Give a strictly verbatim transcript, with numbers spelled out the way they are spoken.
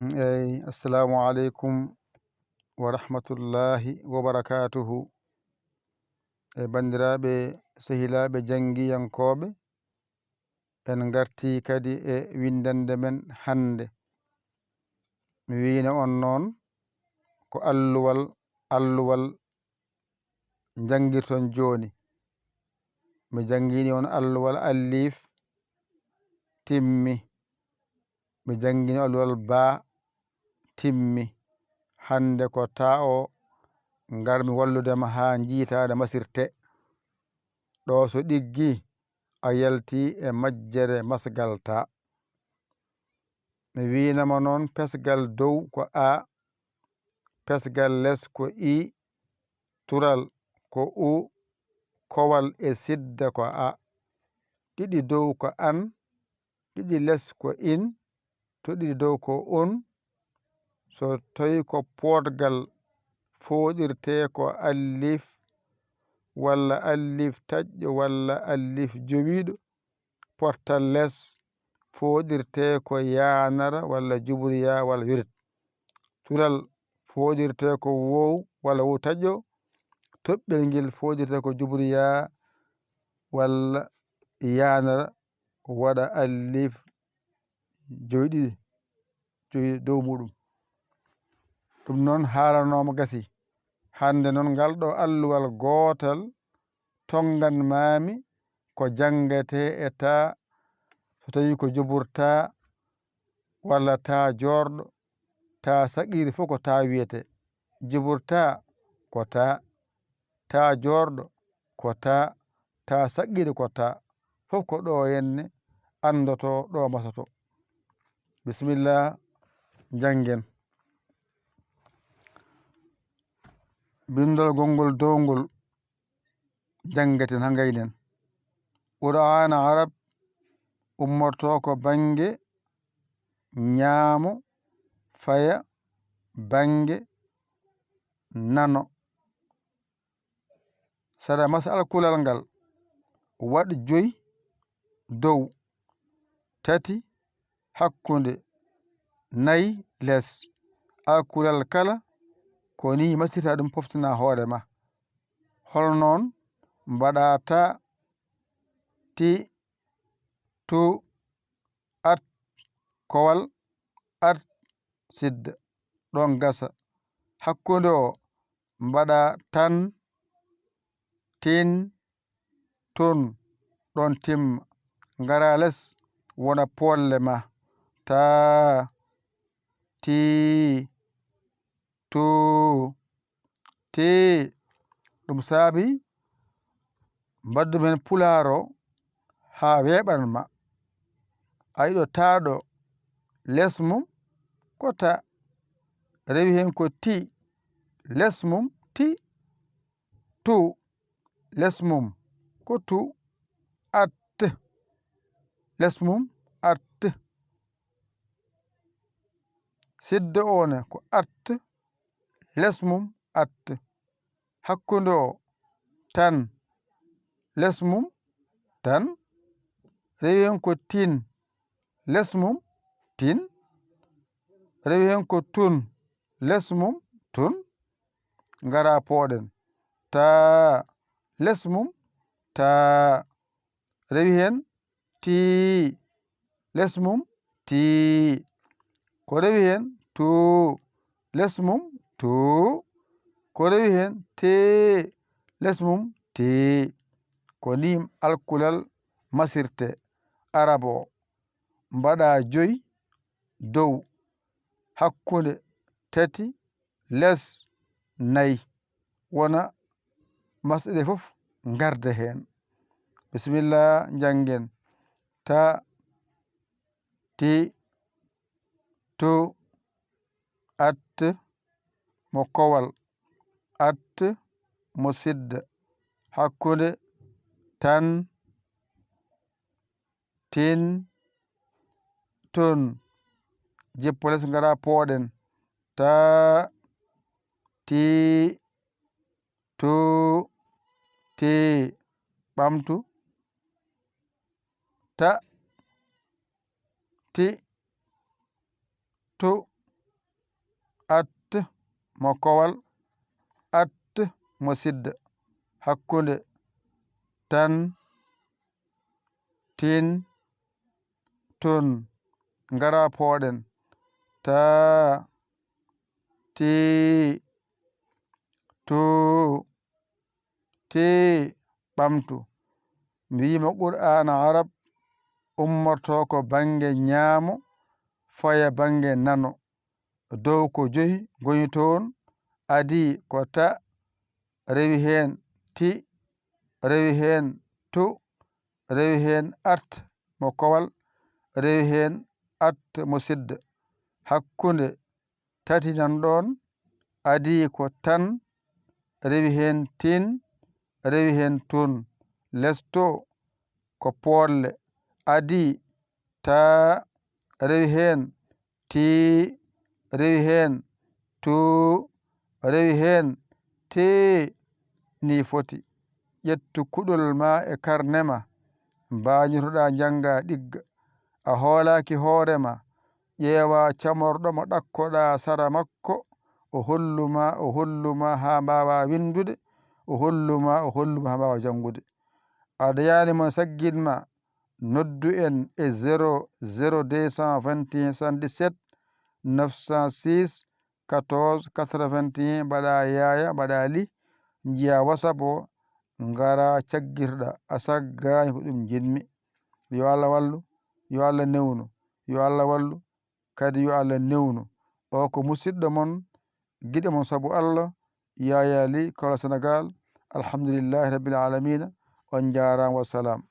Eyi, assalamu aleykum wa rahmatullahi wa barakatuhu. E banndiraaɓe, sehilaaɓe janngiyankooɓe, en ngartii kadi e winndannde men hannde. Mi wiyna on noon ko alluwal, alluwal njanngirton jooni. Mi janngini on alluwal alliif, timmi. Mi janngini alluwal baa, timmi. Hannde ko taa o ngarmi wallude ma haa njiitaade masirte. Ɗo so ɗiggi, a yalti e majjere masgal taa. Mi wiyna ma noon pesgal dow ko a, pesgal les ko i, tural ko u, kowal e sidda ko a. Ɗiɗi dow ko an, ɗiɗi les ko in, to ɗiɗi dow ko un. So tawi ko poodgal, fooɗirtee ko alliif walla alliif taƴƴo walla alliif jowiiɗo. Pottal les fooɗirtee ko yaanara walla juburiyaa walla yorit. Tural fooɗirtee ko woow walla woow taƴƴo. Toɓɓel ngel fooɗirtee ko juburiyaa walla yaanara, waɗa alliif jowi ɗiɗi, jowi dow muɗum. Ɗum noon haalanooma gasi. Hannde noon ngal ɗo alluwal gootal tonngan maami ko janngetee e taa, so tawii ko jubur taa walla taa joorɗo, taa saqiiri fof ko taa wiyetee. Jubur taa ko taa, taa joorɗo ko taa, taa saqiiri ko taa. Fof ko ɗo henne anndotoo, ɗo masotoo. Bisimilla, njanngen. Binndol gonngol dow ngol. Njanngaten haa ngaynen. Qur'aana Arab ummortoo ko bannge ñaamo, faya bannge nano. Sara mas alkulal ngal, waɗ joy dow, tati hakkunde, nayi les. Alkulal kala ko nii masirta ɗum, poftina hoore ma. Hol noon mbaɗa ta, ti, tu, at, kowal, at, sidda, ɗon gasa. Hakkunde o mbaɗa tan, tin, tun, ɗon timma. Ngara les, wona poolle ma. Ta, ti, tu, ti. Ɗum saabi mbaɗdum heen pulaar o haa weeɓan ma. A yiɗo taa ɗo, les mum ko ta. Rewi heen ko ti, les mum ti. Tu, les mum ko tu. At, les mum at. Siddo o ne ko at, les mum at. Hakkunde o tan, les mum tan. Rewi heen ko tin, les mum tin. Rewi heen ko tun, les mum tun. Ngara pooɗen. Ta, les mum ta. Rewi heen ti, les mum ti. Ko rewi heen tu, les mum tu. Ko rewi heen te, les mum te. Ko ni alkulal masirte arab o. Mbaɗa joy dow, hakkunde tati, les nayi. Wona masɗe ɗe fof ngarda heen. Bisimilla, njanngen. Ta, ti, tu, at, mo kowal, at, mo sidda, hakkunde, tan, tin, tun. Jippo les, ngara pooɗen. Ta, ti, tu, ti. Ɓamtu. Ta, ti, tu. At, mo kowal. At, mo sidda. Hakkunde. Tan, tin, tun. Ngara pooɗen. Ta, ti, tu, ti, ɓamtu. Mi wiima Qur'aana Arab ummorto ko bannge ñaamo, faya bannge nano. Dow ko joyi ngoni toon, adii ko ta, rewi heen ti, rewi heen tu, rewi heen at mo kowal, rewi heen at mo sidda. Hakkunde tati nan ɗoon, adii ko tan, rewi heen tin, rewi heen tun. Les to ko poolle, adii ta, rewi heen ti, rewi heen tu, rewi heen ti. Ni foti. Ƴettu kuɗol ma e karne ma, mbaañotoɗaa njannga ɗigga. A hoolaaki hoore ma, ƴeewa camorɗo mo ɗakkoɗaa sara makko, o hollu ma, o hollu ma haa mbaawaa winndude, o hollu ma, o hollu ma haa mbaawaa janngude. A dañaani mo saggin ma, noddu en e zéro zéro deux cent vingt et un soixante-dix-sept neuf cent six quatorze quatre-vingt-un, mbaɗa yaaya, mbaɗa li, njiya WhatsApp o, ngara caggitoɗa, a saggaani ko ɗum njiɗmi. Yo Allah wallu, yo Allah newnu, yo Allah wallu, kadi yo Allah newnu. O ko musidɗo mon, giɗo mon sabu Allah, Yaya Ly, Kaolack, Sénégal. Alhamdulillahi Rabbil Alamina. On njaaraama, wassalam.